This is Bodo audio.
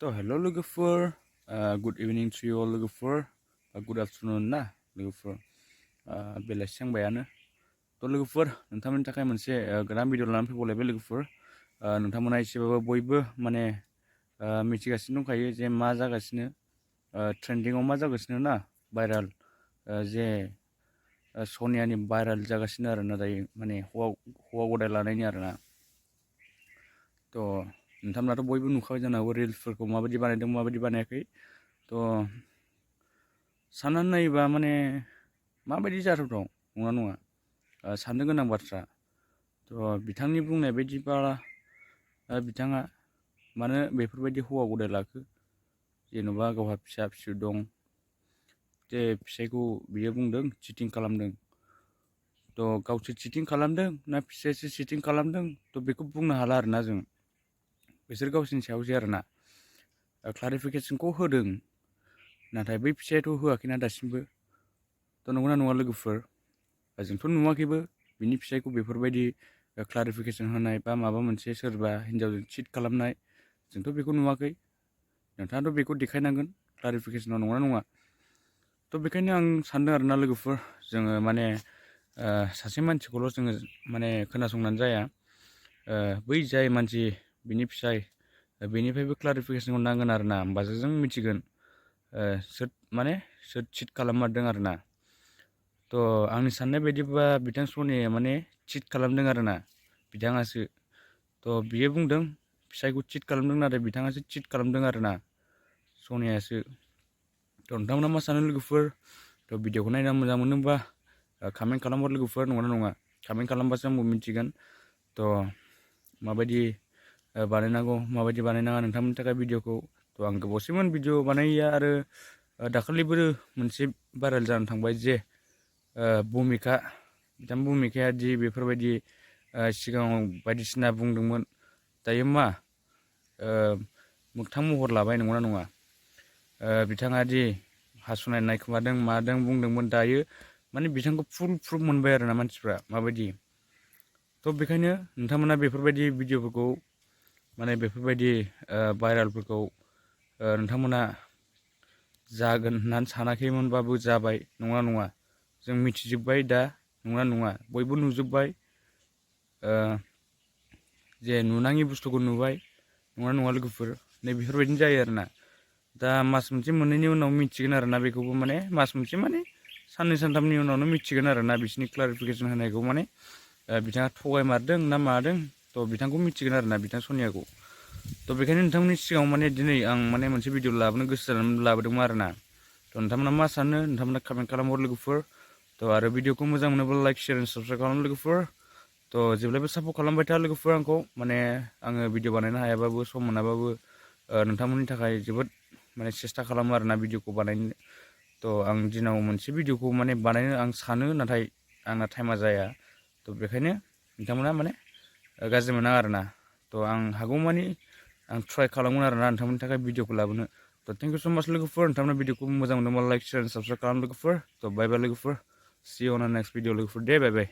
So hello logofer, good evening to you all logofer, good afternoon na logofer, beलासि बायानो तो लोगोफोर नोंथांमोननि थाखाय मोनसे गोदान भिडिअ लानानै फैबावलायबाय लोगोफोर नोंथांमोना एसेबाबो बयबो माने मिथिगासिनो दंखायो जे मा जागासिनो ट्रेन्डिंआव मा जागासिनो ना भाइराल जे सनियानि भाइराल जागासिनो आरोना दायो माने हौवा गदाय लानायनि आरोना तो नोंथांमोनाथ' बयबो नुखाबाय जानो हागौ रिल्सफोरखौ माबायदि बानायदों माबायदि बानायाखै तो साननानै नायोबा माने माबायदि जाथावथाव नङा नङा साननो गोनां बाथ्रा तो बिथांनि बुंनाय बायदिबा बिथाङा मानो बेफोरबायदि हौवा गदाय लाखो जेन'बा गावहा फिसा फिसौ दं जे फिसायखौ बियो बुंदों चिटिं खालामदों तो गावसो चिटिं खालामदों ना फिसायासो चिटिं खालामदों तो बेखौ बुंनो हाला आरोना जों बिसोर गावसिनि सायावसो आरोना क्लारिफिकेसनखौ होदों नाथाय बै फिसायाथ' होआखैना दासिमबो तो नंगौना नङा लोगोफोर जोंथ' नुवाखैबो बिनि फिसायखौ बेफोरबायदि क्लारिफिकेसन होनाय बा माबा मोनसे सोरबा हिन्जावजों चिट खालामनाय जोंथ' बेखौ नुवाखै नोंथाङाथ' बेखौ देखायनांगोन क्लारिफिकेसनाव नंगौना नङा तो बेखायनो आं सानदों आरोना लोगोफोर जोङो माने सासे मानसिखौल' जोङो माने खोनासंनानै जाया बै जाय मानसि बिनि फिसाय बेनिफ्रायबो क्लारिफिकेसनखौ नांगोन आरोना होमबासो जों मिथिगोन सोर चिट खालाममारदों आरोना तो आंनि साननाय बायदिबा बिथां सनिया माने चिट खालामदों आरोना बिथाङासो तो बियो बुंदों फिसायखौ चिट खालामदों नाथाय बिथाङासो चिट खालामदों आरोना सनियासो तो नोंथांमोना मा सानो लोगोफोर तो भिडिअखौ नायना मोजां मोनोबा कमेन्ट खालामहर लोगोफोर नंगौना नङा कमेन्ट खालामबासो आंबो मिथिगोन तो माबायदि बानायनांगौ माबायदि बानायनाङा नोंथांमोननि थाखाय भिडिअखौ तो आं गोबावसैमोन भिडिअ बानायैया आरो दाखालिबो मोनसे भाइराल जानानै थांबाय जे भुमिका बिथां भुमिकाया दि बेफोरबायदि सिगाङाव बायदिसिना बुंदोंमोन दायो मा मोगथां महर लाबाय नंगौना नङा बिथाङा दि हासुनाय नायखोमादों मादों बुंदोंमोन दायो माने बिथांखौ फुल प्रुफ मोनबाय आरोना मानसिफ्रा माबायदि तो बेखायनो नोंथांमोना बेफोरबायदि भिडिअफोरखौ माने बेफोरबायदि भाइरालफोरखौ नोंथांमोना जागोन होननानै सानाखैमोनबाबो जाबाय नङा नङा जों मिथिजोब्बाय दा नङा नङा बयबो नुजोब्बाय जे नुनाङि बुस्थुखौ नुबाय नङा नङा लोगोफोर नै बेफोरबायदिनो जायो आरोना दा मास मोनसे मोननैनि उनाव मिथिगोन आरोना बेखौबो माने मास मोनसे माने साननै सानथामनि उनावनो मिथिगोन आरोना बिसिनि क्लारिफिकेसन होनायखौ माने बिथाङा थगायमारदों ना मादों तो बिथांखौ मिथिगोन आरोना बिथां सनियाखौ तो बेखायनो नोंथांमोननि सिगाङाव माने दिनै आं माने मोनसे भिडिअ लाबोनो गोसो जानानै लाबोदोंमोन आरोना तो नोंथांमोना मा सानो नोंथांमोना कमेन्ट खालामहर लोगोफोर तो आरो भिडिअखौ मोजां मोनोब्ला लाइक शेयार एन्ड साबस्क्राइब खालाम लोगोफोर तो जेब्लायबो सापर्ट खालामबाय था लोगोफोर आंखौ माने आङो भिडिअ बानायनो हायाबाबो सम मोनाबाबो नोंथांमोननि थाखाय जोबोद माने सेस्था खालामो आरोना भिडिअखौ बानायनो तो आं दिनाव मोनसे भिडिअखौ माने बानायनो आं सानो नाथाय आंना टाइमा जाया तो बेखायनो नोंथांमोना माने गाज्रि मोना आरोना तो आं हागौमानि आं ट्राइ खालामगोन आरोना नोंथांमोननि थाखाय भिडिअखौ लाबोनो तो थेंक इउ स' माच लोगोफोर नोंथांमोना भिडिअखौ मोजां मोनदोंबा लाइक शेयार एन्ड साबस्क्राइब खालाम लोगोफोर तो बाय बाय लोगोफोर see you on next video लोगोफोर दे बाय बाय